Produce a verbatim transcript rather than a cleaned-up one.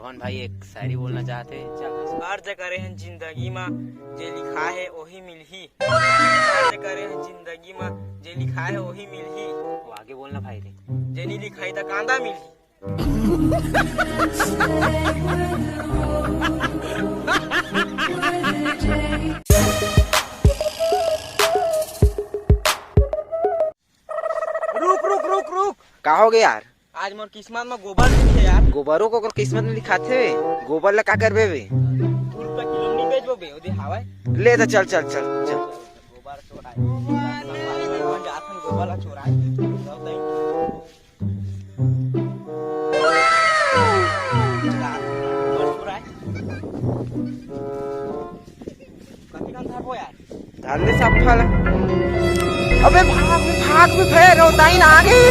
कौन भाई एक शायरी बोलना चाहते हैं? चल। अर्ज करे हन जिंदगी मा, जे लिखा है वही मिलही। अर्ज करे हन जिंदगी मा, जे लिखा है वही मिलही। वो आगे बोलना भाई रे। जे नी लिखाई त कांदा मिलही। रुक, रुक, रुक, रुक। का हो गया यार? आज मोर किस्मत में गोबर लिखे यार। गोबरो को ओकर किस्मत में लिखाथे? गोबर ला का करबे बे? दू रुपया किलो नहीं बेचबो बे, ओदे हावय। ले तो चल, चल, चल, चल। गोबर चोराए। जाथन गोबर ला चोराए। गोबर चोराए। कति कन धरबो यार? धर ले सब फल। अबे भाग बे, भाग बे, फेर ओताइन आगे।